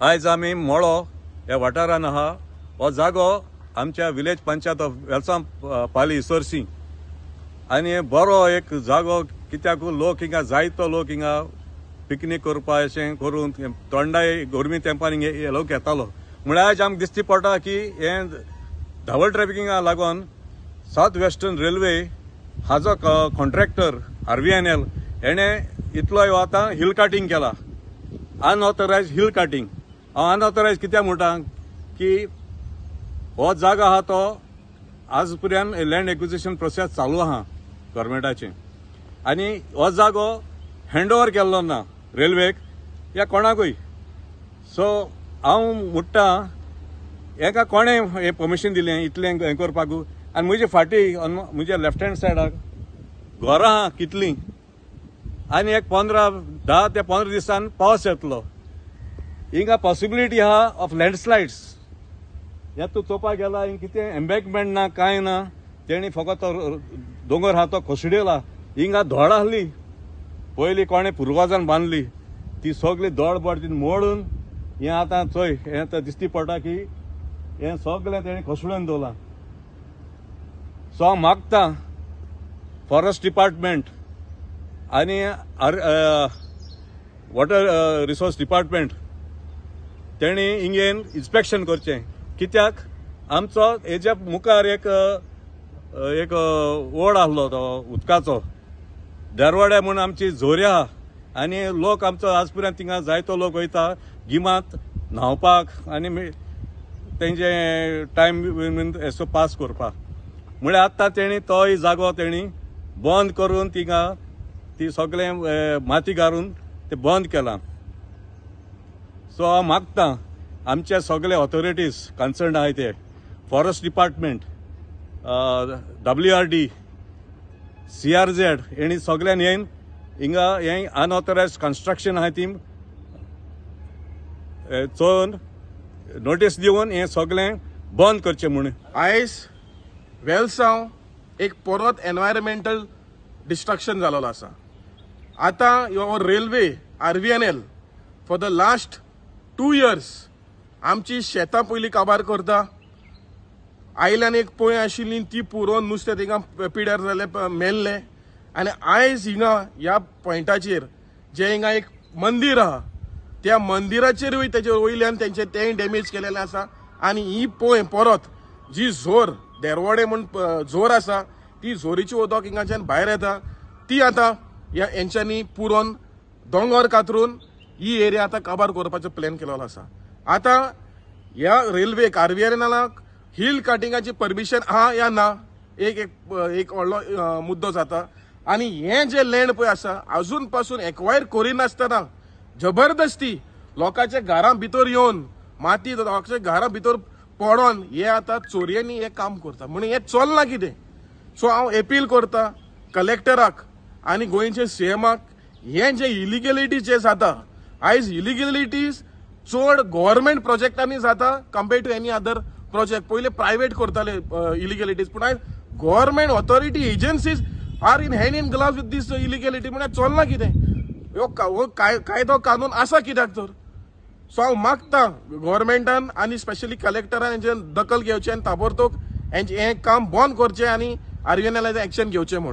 आयज आमी मळो ह्या वाठारान आहा. हो जागो आमच्या विलेज पंचायत ऑफ वेलसांव पाली इसोरसी आनी बरो एक जागो, कित्याक लोक हिंगा जायतो लोक हिंगा पिकनीक करपा अशें करून थंडाय गरमी तेंपार हिंगा लोक येतालो. म्हळ्यार आयज आमकां दिश्टी पडटा की हें धावल ट्रॅफिकिंगा लागून सावथ वेस्टर्न रेल्वे हाजो कॉन्ट्रॅक्टर RVNL हेणें इतलो ह्यो आतां हिल कार्टिंग केला, अनऑथरायज हिल कार्टिंग. हांव अनऑथरायज कित्याक म्हणटा की हो जागो आहा तो आज पर्यंत लँड एक्विजिशन प्रोसेस चालू आहा गव्हर्मेंटाचें आनी हो जागो हँड ओवर केल्लो ना रेल्वेक या कोणाकूय. सो हांव म्हणटा हेका कोणें हें परमिशन दिलें इतलें हें करपाक? आनी म्हजे फाटीं म्हज्या लेफ्ट हँड सायडाक घरां आहा कितलीं आनी एक 10 ते 15 दिसान पावस येतलो. हिंगा पॉसिबिलिटी आहा ऑफ लँडस्लायड्स. हें तूं चोवपाक गेला हिंगा कितें एम्बॅकमेंट ना कांय ना, तेणी फकत तो दोंगर आहा तो कोसळयला. हिंगा धोड आहली पयलीं कोणें पुर्वाजान बांदली ती सगळी दोड बोड ती मोडून हें आतां चोय हें आतां दिश्टी पडटा की हें सगळें तेणी कोसळून दवरलां. सो हांव मागता फॉरेस्ट डिपार्टमेंट आनी वॉटर रिसोर्स डिपार्टमेंट तेणी हिंगेन इन्स्पेक्शन करचें, कित्याक आमचो हेज्या मुखार एक एक ओड आहलो तो उदकाचो दरवाड्या म्हूण आमची झोरी आहा आनी लोक आमचो आज पर्यंत थिंगा जायतो लोक वयता गिमांत न्हांवपाक आनी तेंचे टायम असो पास करपाक. म्हळ्यार आतां तेणी तोय जागो तेणी बंद करून थिंगा ती सगळें माती घालून ते बंद केलां. सो हांव मागता आमचे सगळे ऑथॉरिटीज कन्सर्न आहाय ते फॉरेस्ट डिपार्टमेंट, WRD, CRZ हेणी सगळ्यान येवन हिंगा हें अनऑथरायज कन्स्ट्रक्शन आहाय ती चोवन नोटीस दिवन हें सगळें बंद करचें म्हूण. आयज वेलसांव एक परत एनवायरमेंटल डिस्ट्रक्शन जाल्लो आसा. आतां ह्यो railway RVNL for the last 2 years आमची शेतां पयलीं काबार करता. आयल्यान एक पोंय आशिल्ली ती पुरोवन नुस्तें थिंगा पिड्यार जालें, मेल्लें. आनी आयज हिंगा ह्या पॉयंटाचेर जें हिंगा एक मंदीर आहा त्या मंदिराचेरूय तेजे वयल्यान तेंचें तेंय डॅमेज केलेलें आसा. आनी ही पोंय परत जी झोर देरवडे म्हूण झोर आसा ती झोरीची उदक हिंगाच्यान भायर येता ती आतां ह्या हेंच्यांनी पुरोवन दोंगर कातरून ही एरिया आतां काबार करपाचो प्लॅन केलेलो आसा. आतां ह्या रेल्वेक RVNLाक हिल कार्टिंगाची परमिशन आहा या ना एक एक एक व्हडलो मुद्दो जाता. आनी हें जें लँड पळय आसा आजून पासून एक्वायर करिनासतना जबरदस्ती लोकांच्या घरां भितर येवन माती लोकांच्या घरां भितर पडोन हे आतां चोरयांनी हें काम करता म्हणून हें चल्लां कितें. सो हांव एपील करता कलेक्टराक आनी गोंयचे CMाक, हें जें इलिगेलिटी जें जाता आयज इलिगेलिटीज चड गव्हर्मेंट प्रोजेक्टांनी जाता compare to any other project. पयलीं प्रायवेट करताले इलिगेलिटीज, पूण आयज government authority agencies are in hand in glove with this illegality. म्हळ्यार चल्लां कितें, ह्यो कायदो कानून आसा कित्याक तर. सो हांव मागता गव्हर्मेंटान आनी स्पेशली कलेक्टरान हेंचेर दखल घेवचें आनी ताबडतोब हें काम बंद करचें आनी RVNLाचें एक्शन घेवचें म्हूण.